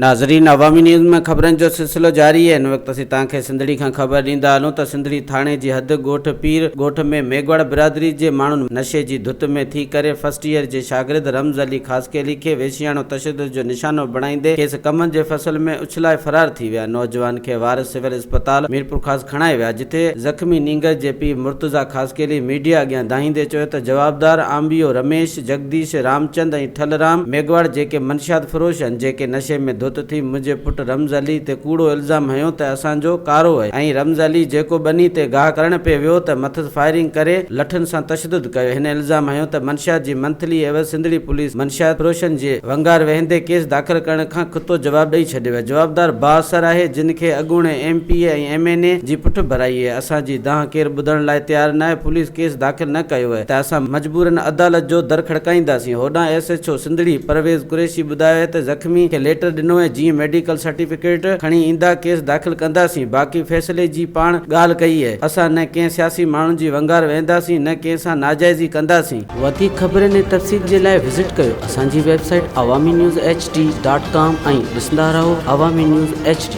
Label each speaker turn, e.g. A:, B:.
A: ناظرين عوامي نيوز ۾ خبرن جو سلسلو جاري آهي هن وقت اسين توهان کي سنڌڙي کان خبر ڏيندا هلون ته سنڌڙي ٿاڻي جي حد ڳوٺ پير ڳوٺ ۾ ميگهواڙ برادري جي ماڻهن نشي جي ڌت ۾ ٿي ڪري فرسٽ ايئر جي شاگرد رمز علي خاصخيلي کي وحشياڻو تشدد جو نشانو بڻائيندي کيس ڪمند جي فصل ۾ اڇلائي فرار ٿي ويا نوجوان کي وارث سول اسپتال ميرپورخاص کڻائي ويا جتي زخمي نينگر جي پيء مرتضيٰ خاصخيلي ميڊيا اڳيان دانهيندي چيو ته جوابدار آمبيو رميش، جگديش، رامچند ۽ ٺل رام ميگهواڙ جيڪي منشيات فروش آهن جيڪي نشي ۾ ڌت ٿي منهنجي پٽ رمز علي تي ڪوڙو الزام هنيو ته اسان جو ڪارو اهي ۽ رمز علي جيڪو ٻني تي گاهه ڪرڻ پئي ويو ته مٿس فائرنگ ڪري لٺن سان تشدد ڪيو هن الزام هنيو ته منشيات جي منٿلي عيوض سنڌڙي پوليس منشيات فروشن جي ونگار ويهندي ڪيس داخل ڪرڻ کان کتو جواب ڏئي ڇڏيو آهي جوابدار بااثر آهي جن کي اڳوڻي ايم پي اي ۽ ايم اين اي جي پٺ ڀرائي اهي اسان جي دانهن ڪير ٻڌڻ لاء تيار ناهي پوليس ڪيس داخل نه ڪيو اهي ته اسان مجبورن عدالت جو در کڙڪائينداسين هوڏانهن S H O Sindhri Parvez Qureshi ٻڌايو اهي ته زخمي کي ليٽر ڏنو اهي جيئن ميڊيڪل سرٽيفڪيٽ کڻي ايندا ڪيس داخل ڪنداسين باقي فيصلي جي پاڻ ڳالهه ڪئي اهي اسان نه ڪنهن سياسي ماڻهن جي ونگار ويهنداسين نه ڪنهن سان ناجائزي ڪنداسين. وڌيڪ خبرن ۽ تفصيل جي لاء وزٽ ڪيو اسان جي website Awami news H D dot com ۽ ڏسندا رهو عوامي نيوز ايڇ ڊي.